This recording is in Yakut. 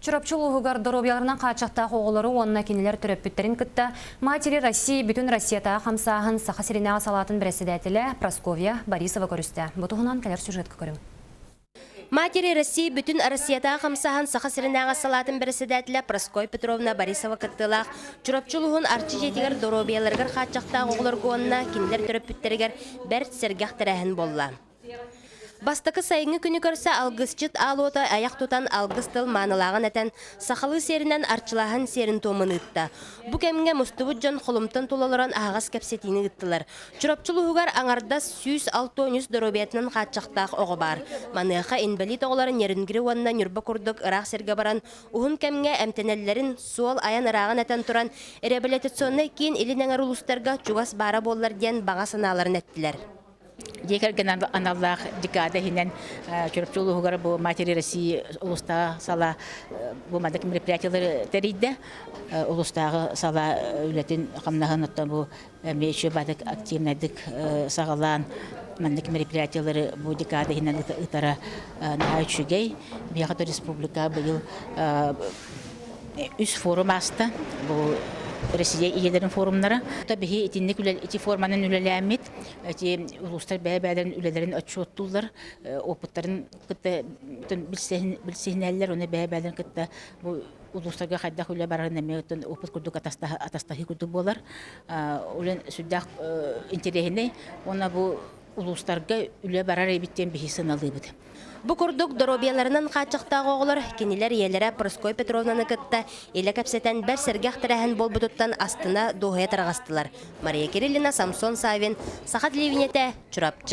Чурапчы улууһугар доруобуйаларынан хааччахтаах оҕолору уонна кинилэр төрөппүттэрин кытта Матери России бүтүн Россиятааҕы хамсааһын Саха сиринээҕи салаатын бэрэссэдээтэлэ Прасковья Борисова көрүстэ. Бу туһунан кэлэр сюжетка көрүҥ. Матери России бүтүн Россиятааҕы хамсааһын Саха сиринээҕи салаатын бэрэссэдээтэлэ Прасковья Петровна Борисова кыттыылаах Чурапчы улууһун Арчы дьиэтигэр доруобуйаларыгар хааччахтаах оҕолорго уонна кинилэр төрөппүттэригэр бэрт сэргэх тэрээһин буолла. Бастакы сайыҥҥы күнү көрсө алгысчыт аал уота айах тутан алгыс тыл маанылааҕын этэн, сахалыы сиэринэн арчылааһын сиэрин-туомун ыытта. Бу кэмҥэ мустубут дьон холумтан тула олорон аһаҕас кэпсэтиини ыыттылар. Чурапчы улууһугар аҥардас 163 доруобуйатынан хааччахтаах оҕо баар. Маныаха инбэлиит оҕолор Нерюнгри уонна Ньурба курдук ыраах сиргэ баран уһун кэмҥэ эмтэнэллэрин, суол айан ырааҕын этэн туран, реабилитационнай киин илин эҥэр улуустарга чугас баара буоллар диэн баҕа санааларын эттилэр. Дьиэ кэргэн аналлаах декада иһинэн Чурапчы улууһугар бу Матери России улуустааҕы сала бу маннык мероприятиелары тэрийдэ. Улуустааҕы сала үлэтин хамнаһын оттон бу эмиэ еще бадык активнайдык саҕалаан маннык мероприятиелары бу декада иһинэн ыытара наһаа үчүгэй. Биһиэхэ республика быйыл үс форум ааста. Бу Россия ийэлэрин форумнара. Биһи итинник ити форманан үлэлээммит Эти улуустар бэйэ-бэйэлэрин үлэлэрин отчуоттууллар, опыттарын кытта билсиһинэллэр, уонна бэйэ-бэйэлэрин кытта бу улуустарга хайдах үлэ барарын эмиэ опыт курдук атастаһыы курдук буолар. Үлэн сүрдээх интэриэһинэй уонна бу улуустарга үлэ барар эбит диэн биһи сыаналыыбыт. Бу курдук доруобуйаларынан хааччахтаах оҕолор кинилэр ийэлэрэ Прасковья Петровнаны кытта илэ кэпсэтэн бэрт сэргэх тэрээһин буолбутуттан астына дуоһуйа тарҕастылар. Мария Кириллина, Самсон Савин, Саха телевидениетэ, Чурапчы.